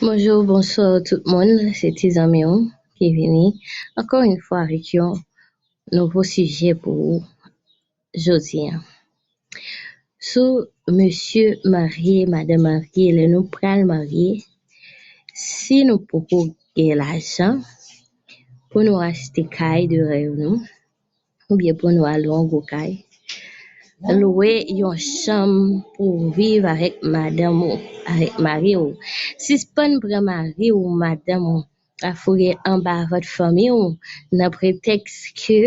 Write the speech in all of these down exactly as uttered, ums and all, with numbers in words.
Bonjou, bonswa tout moun, se ti zanmi w ki vini ankò yon fwa avèk yon nouvo sijè pou ou jodi a. Sou mesye marye, madanm marye, lè nou pral marye, si nou poko gen lajan pou nou achte kay de rèv nou, oubyen pou nou al yon gwo kay, lwe yon chanm pou w viv avèk madanm ou, avèk mari w. Sispann pran mari w, madanm ou, a foure anba vant fanmi w nan pretèks ke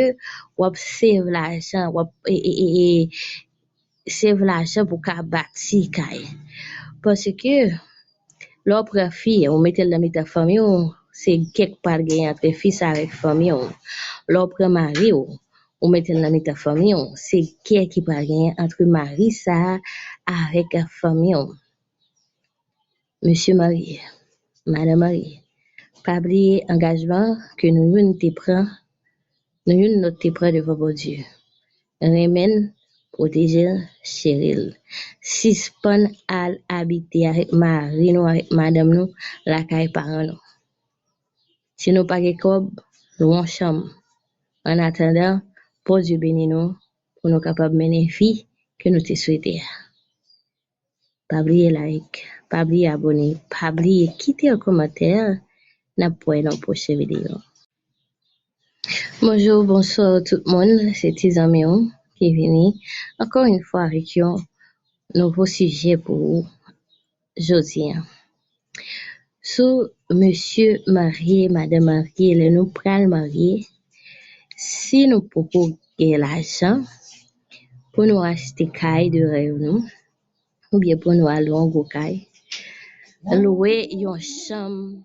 w ap sèv lajan, w ap e, e, e, e, sèv lajan pou ka bati kay. Paske lè w pran fi, ou mete l nan mitan fanmi w, se gè k pral genyen antre fi sa avèk fanmi w. Lè w pran mari w, ou mete l nan mitan fanmi w, se gè ki pral genyen antre mari sa avèk fanmi w. Mesye marye, madanm marye, pa bliye angajman ke nou youn te pran, nou youn lòt te pran devan Bondye. Renmen l, pwoteje l, cheri l. Sispann al abite avèk mari nou, avèk madanm nou, lakay paran nou. Si nou pa gen kòb, lwe yon chanm. Annatandan, Bondye beni nou pou nou kapab mennen vi ke nou te swete a. Pa bliye like, pa bliye abone, pa bliye kite yon kòmantè. N ap wè nan pwochen videyo. Bonjou, bonswa tout moun, se ti zanmi w ki vini ankò yon fwa avèk yon nouvo sijè pou ou jodi a. Sou mesye marye, madanm marye, lè nou pral marye, si nou poko gen lajan pou nou achte kay de rèv nou, oubyen pou nou al yon gwo kay, lwe yon chanm